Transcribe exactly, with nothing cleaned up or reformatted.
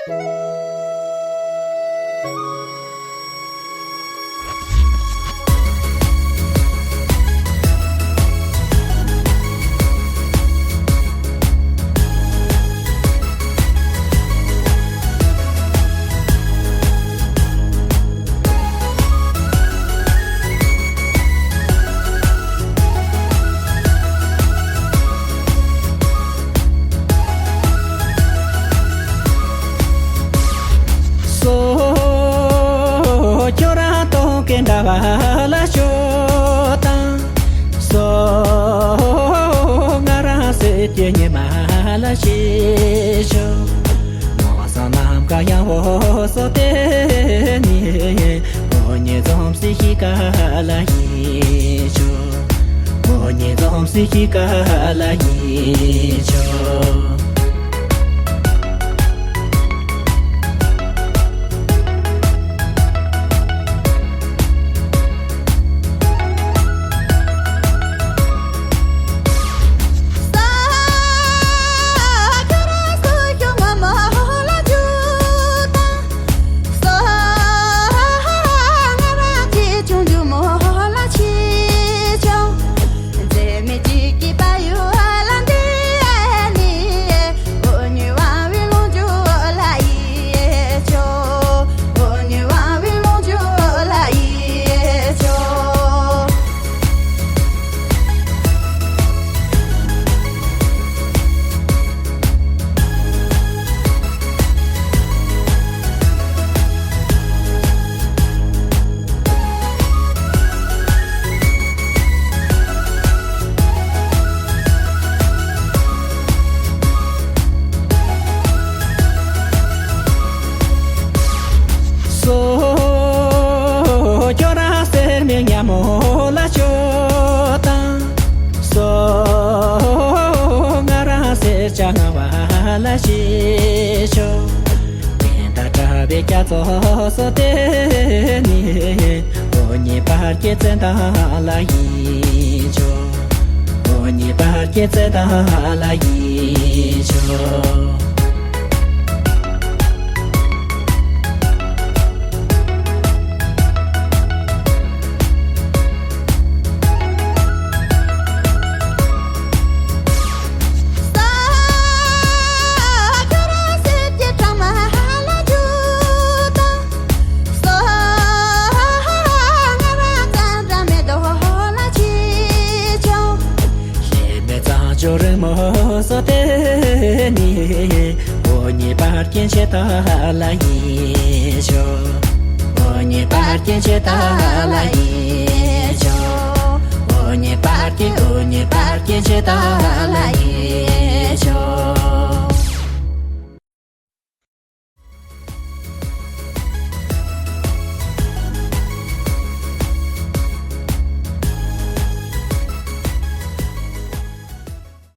སོ། ཁྱོད་རང་སྟོང་གི་འདྲ་བ་ལ་ཤོད་དང་། སོ། ང་རང་སྲིད་ཀྱི་ཉི་མ་ལ་ཤེས་ཤོག། མོ་སང་ནམ་མཁའ་ཡང་བོ་སོ་དེ་ནི། ཁོ་ཉིད་འཛོམས་སི་ཤི་ཀ་ལ་ཡིན་ཤོག། ཁོ་ཉིད་འཛོམས་སི་ཤི་ཀ་ལ་ཡིན་ཤོག། སོ། ཁྱོད་རང་སེར་མིག་ཉ་མོ་ལ་ཤོད་དང་། སོ། ང་རང་སེར་ཆ་ང་བ་ལ་ཤེས་ཤོག། དེ་འདྲ་གྲྭ་བའི་རྒྱ་མཚོ་སོ་དེ་ནི། ཁོ་ཉིད་བར་གྱི་བཙན་དང་ལ་ཡིན་ཆོག། ཁོ་ཉིད་བར་གྱི་བཙན་དང་ལ་ཡིན་ཆོག། ཞེ་མེད་གཙང་ཕྱོགས་རིང་མོ་སོ་དེ་ནི། ཁོ་ཉིད་བར་གྱི་ཆེ་ད་ལ་ཡིན་ཆོག། ཁོ་ཉིད་བར་གྱི་ཆེ་ད་ལ་ཡིན་ཆོག། ཁོ་ཉིད་བར་གྱི་ཁོ་ཉིད་བར་གྱི་ཆེ་ད་ལ་ཡིན་ཆོག།